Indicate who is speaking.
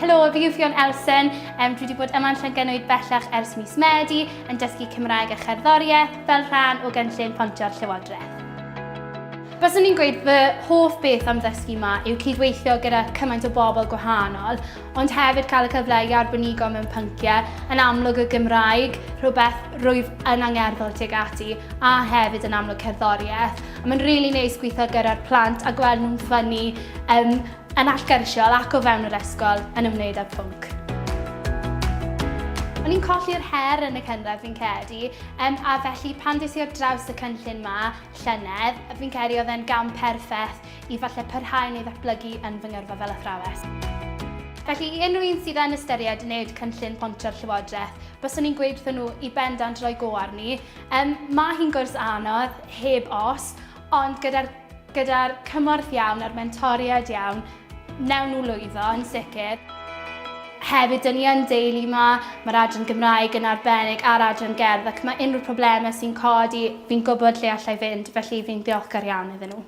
Speaker 1: Helo, fi yw Ffion Elson. Um, dwi wedi bod yma'n Llangynwyd bellach ers mis Medi yn dysgu Cymraeg a cherddoriaeth fel rhan o gynllun Pontio'r Llywodraeth. Byswn i'n gweud fy hoff beth am ddysgu ma yw cydweithio gyda cymaint o bobl gwahanol, ond hefyd cael y cyfle i arbenigo mewn pynciau, yn amlwg y Gymraeg, rhywbeth rwyf yn angerddol tuag ati, a hefyd yn amlwg cerddoriaeth. A mae'n rili really neis gweithio gyda'r plant a gweld nhw'n ffynnu um, yn allgyrsiol ac o fewn yr ysgol yn ymwneud â'r pwnc. O'n i'n colli'r her yn y cynradd fi'n credu, um, a felly pan des i ar draws y cynllun ma llynedd, fi'n credu oedd e'n gam perffaith i falle parhau neu ddatblygu yn fy ngyrfa fel athrawes. Felly i unrhyw un sydd yn ystyried wneud cynllun pontio'r Llywodraeth, byswn i'n gweud wrthyn nhw i bendant roi go arni. Um, mae hi'n gwrs anodd, heb os, ond gyda'r Gyda'r cymorth iawn a'r mentoriaid iawn, wnawn nhw lwyddo yn sicr. Hefyd, dyn ni yn deulu 'ma, mae'r adran Gymraeg yn arbennig a'r adran gerdd ac mae unrhyw problemau sy'n codi, fi'n gwybod lle allai fynd, felly fi'n ddiolchgar iawn iddyn nhw.